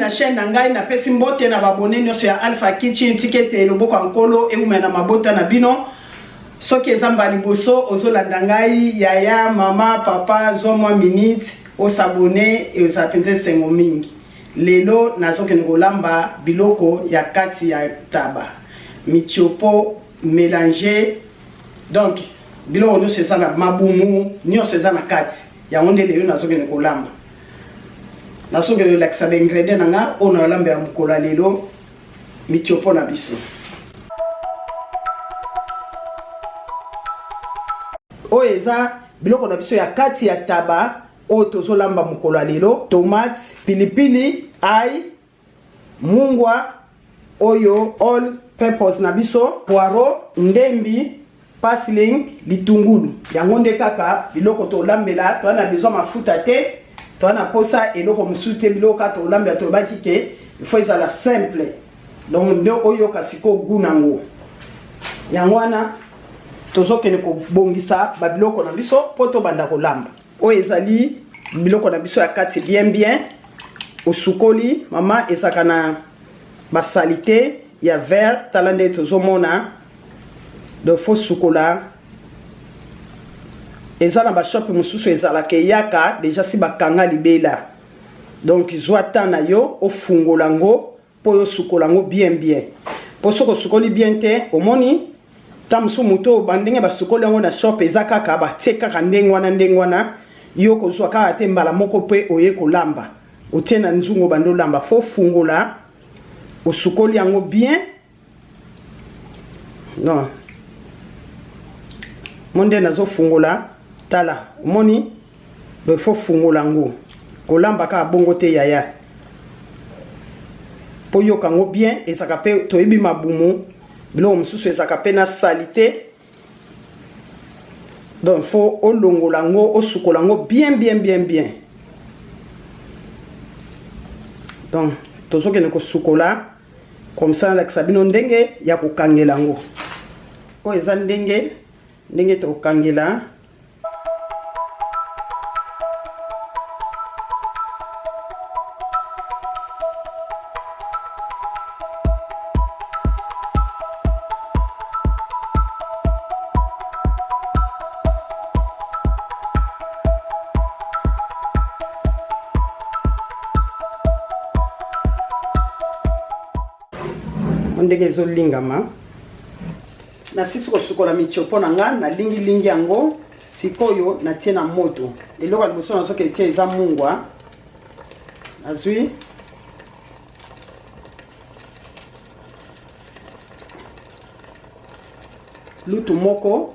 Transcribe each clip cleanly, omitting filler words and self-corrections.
Na chaîne na ngai, napesi mbote na babone nyonso ya Alpha Kitchen. Tika ete loboko ya Nkolo ewumela na mabota na bino. Soki eza mbala liboso ozolanda ngai, yaya, mama, papa, zwa mwa minute osabone, ezala mpenza esengo mingi. Lelo nazokende kolamba biloko ya kati ya taba, mitiopo mélange, donc biloko nyonso eza na mabumu, nyonso eza na kati. Yango nde lelo nazokende kolamba. Nazokende kolakisa baingrédient na nga oyo nalambela mokolo ya lelo, mitiopo na biso. Oyo eza biloko na biso ya kati ya taba oyo tozolamba mokolo ya lelo: tomate, pilipili, ail, mungwa, oyo all purpose na biso, poireau, ndembi, parsley, litungulu. Yango nde kaka biloko tolambela. Toza na besoin mafuta te, toza na posa eloko mosusu te. Biloko kaka tolambela. Tolobaki ke il faut ezala simple, donc nde oyoka sikoyo goût nango. Yango wana tozokende kobongisa babiloko na biso mpo tobanda kolamba. Oyo ezali biloko na biso ya kati, bien bien osukoli, mama. Ezalaka na basaleté ya vert. Tala nde tozomona. Donc faut sukola. Eza na bashop mosusu ezalaka, eyaka déjà si bakanga libela. Donc zwa temps na yo, ofungola yango mpo oyo osukola yango bien bien, mpo soki osukoli bien te, omoni ta mosusu moto bandenge basukoli yango na shop, eza kaka batie kaka ndenge wana, ndenge wana. Yo kozwa kaka te mbala moko mpe oye kolamba, otie na nzungu, bandi olamba. Faut fungola, osukoli yango bien. Non mo nde nazofungola. Tala, omoni, donc faut fungola yango. Kolamba kaka bongo te, yaya, mpo yoka yango bien. Ezalaka mpe, toyebi mabumu, biloko mosusu ezalaka mpe na saleté. Donc faut olongola yango, osukola yango bien bien bien bien. Donc tozokende kosukola comme ça nalakisa bino ndenge ya kokangela yango. Oyo eza ndenge tokokangela. Ndenge ezolingama, nasisi kosukola mitiopo na nga, nalingilingi yango. Sikoyo natie na moto. Eloko ya liboso nazoki etie eza mungwa. Nazwi lutu moko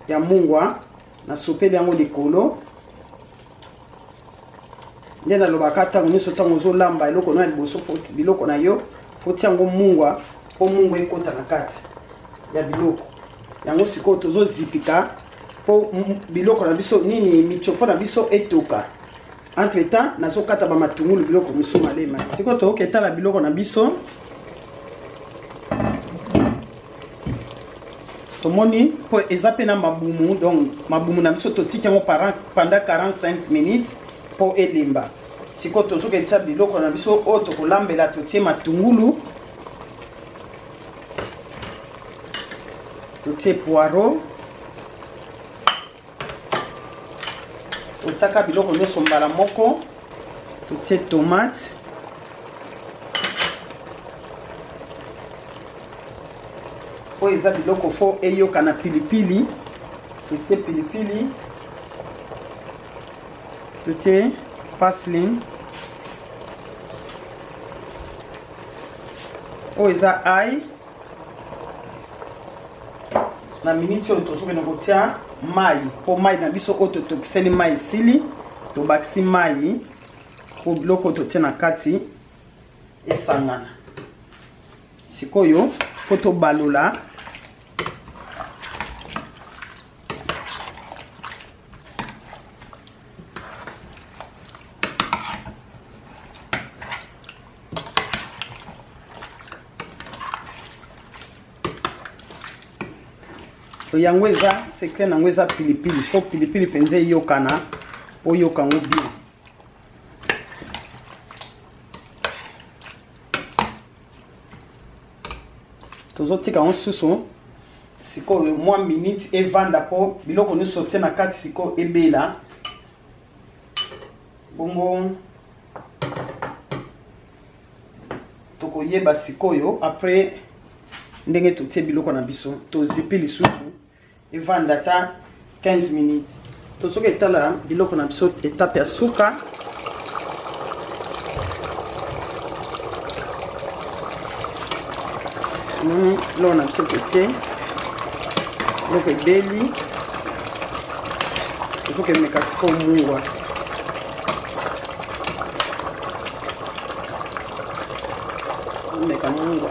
ya mungwa, nasopeli yango likolo. Nde nalobaka ntango nyonso, ntango ozolamba eloko no ya liboso, biloko na yo fotia yango mungwa, mpo mungwa ekota na kati ya biloko yango. Sikoyo tozozipika mpo biloko na biso, nini, mitiopo na biso etoka. Entre temps nazokata bamatungulu, biloko mosusu malema. Sikoyo tokoki etala biloko na biso. Tomoni mpo eza mpe na mabumu. Donc mabumu na biso totiki yango pendant 45 minutes mpo elemba. Sikoyo tozoki etia biloko na biso oyo tokolambela. Totie matungulu, totie poireau, totiaka biloko nyonso mbala moko. Totie tomate, oyo eza biloko faut eyoka na pilipili. Totie pilipili, totie parsley, oyo eza ail. Na miniti oyo tozokende kotia mai, mpo mai na biso oyo totokiseli mai esili. Tobakisi mai mpo biloko totie na kati esangana. Sikoyo faut tobalola. Yango eza secret nango, eza pilipili. Faut pilipili mpenza eyokana, oyoka yango bien. Tozotika yango susu sikoyo mwa minute evanda mpo biloko nyonso otie na kati sikoyo ebela bongo tokoyeba sikoyo après ndenge totie biloko na biso tozipi lisusu evanda ata 15 minutes tozoki etala biloko na biso etape ya suka omoni biloko na biso totie biloko ebeli tozokemeka sikoyo mungwa meka mungwa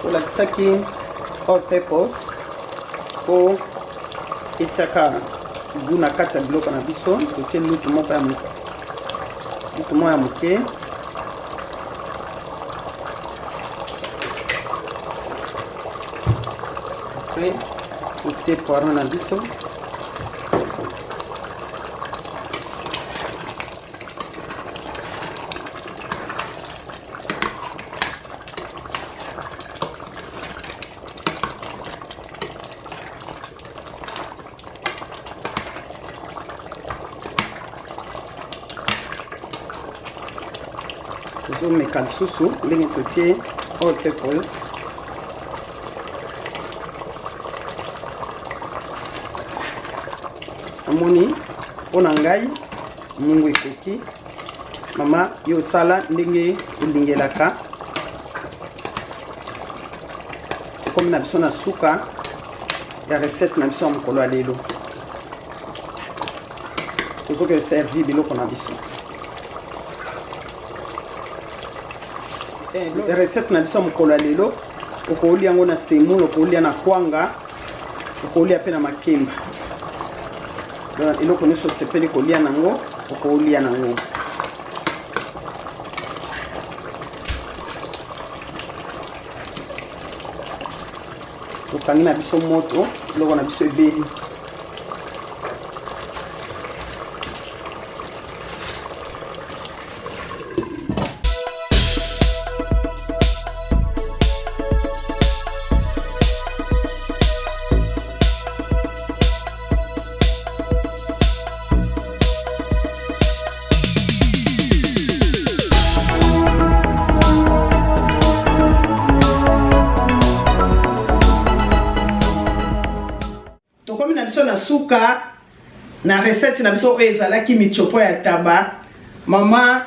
olakisaki all purpose mpo etiaka gu na kati ya biloko na biso totie lutu moko ya lutu moko ya moke Après, totie poireau na biso tozomeka lisusu ndenge totie all peppers amoni mpo na ngai mungu ekoki mama yo osala ndenge olingelaka tokomi na biso na suka ya recette na biso ya mokolo ya lelo tozokende servir biloko na biso eh, recette na biso ya mokolo ya lelo okolia yango na semoule okolia na kwanga okolia mpe na makemba donc eloko nyonso osepeli kolia nango okolia nango tokangi na biso moto biloko na biso ebeli tokomi na biso na suka na recette na biso oyo ezalaki michopo ya taba mama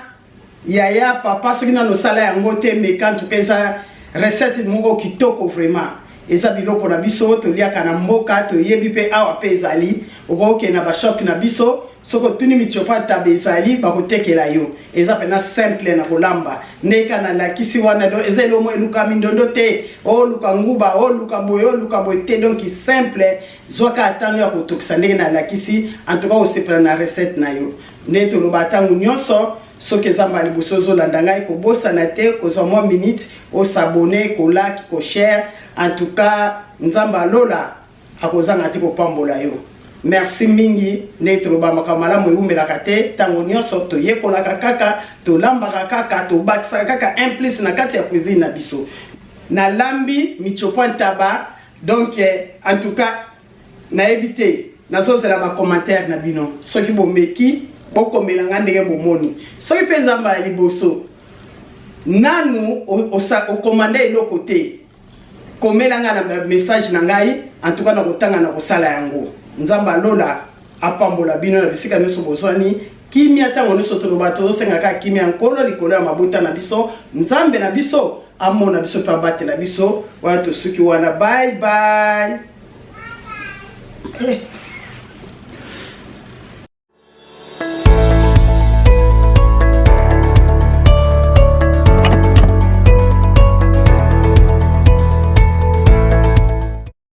yaya papa soki nano osala yango te meka ntuka eza recette moko kitoko vraiment eza biloko na biso toliaka na mboka toyebi mpe awa mpe ezali okokende na bashop na biso soki otuni michopo ya taba ezali bakotekela yo eza mpena simple na kolamba ndenge kaka nalakisi wana donc eza eloko moko eluka mindondo te oluka nguba oluka boye oluka boye te donc simple zwaka atano ya kotokisa ndenge nalakisi en tout cas osepela na recette na yo nde toloba ntango nyonso soki eza mbala liboso ozolanda ngai kobosana te kozwa mwa minute osabone kolike koshare en tout cas nzambe alola akozanga te kopambola yo merci mingi ndenge toloba makambo malamu ewumelaka te ntango nyonso toyekolaka kaka tolambaka kaka tobakisaka kaka un plus na kati ya cuisine na biso nalambi michopo ntaba donc en tout cas nayebi te nazozela ba commentaire na bino soki bomeki bokomela nga ndenge bomoni soki mpe nzambe ya liboso nanu okomanda eloko te komela nga na message na ngai en tout cas nakotanga na kosala yango nzambe alola apambola bino na bisika nyonso bozwani kimia ntango nyonso toloba tozosenga kaka kimia ya nkolo likolo ya mabota na biso nzambe na biso amona biso mpe abatela biso wana tosuki wana bye bye eh.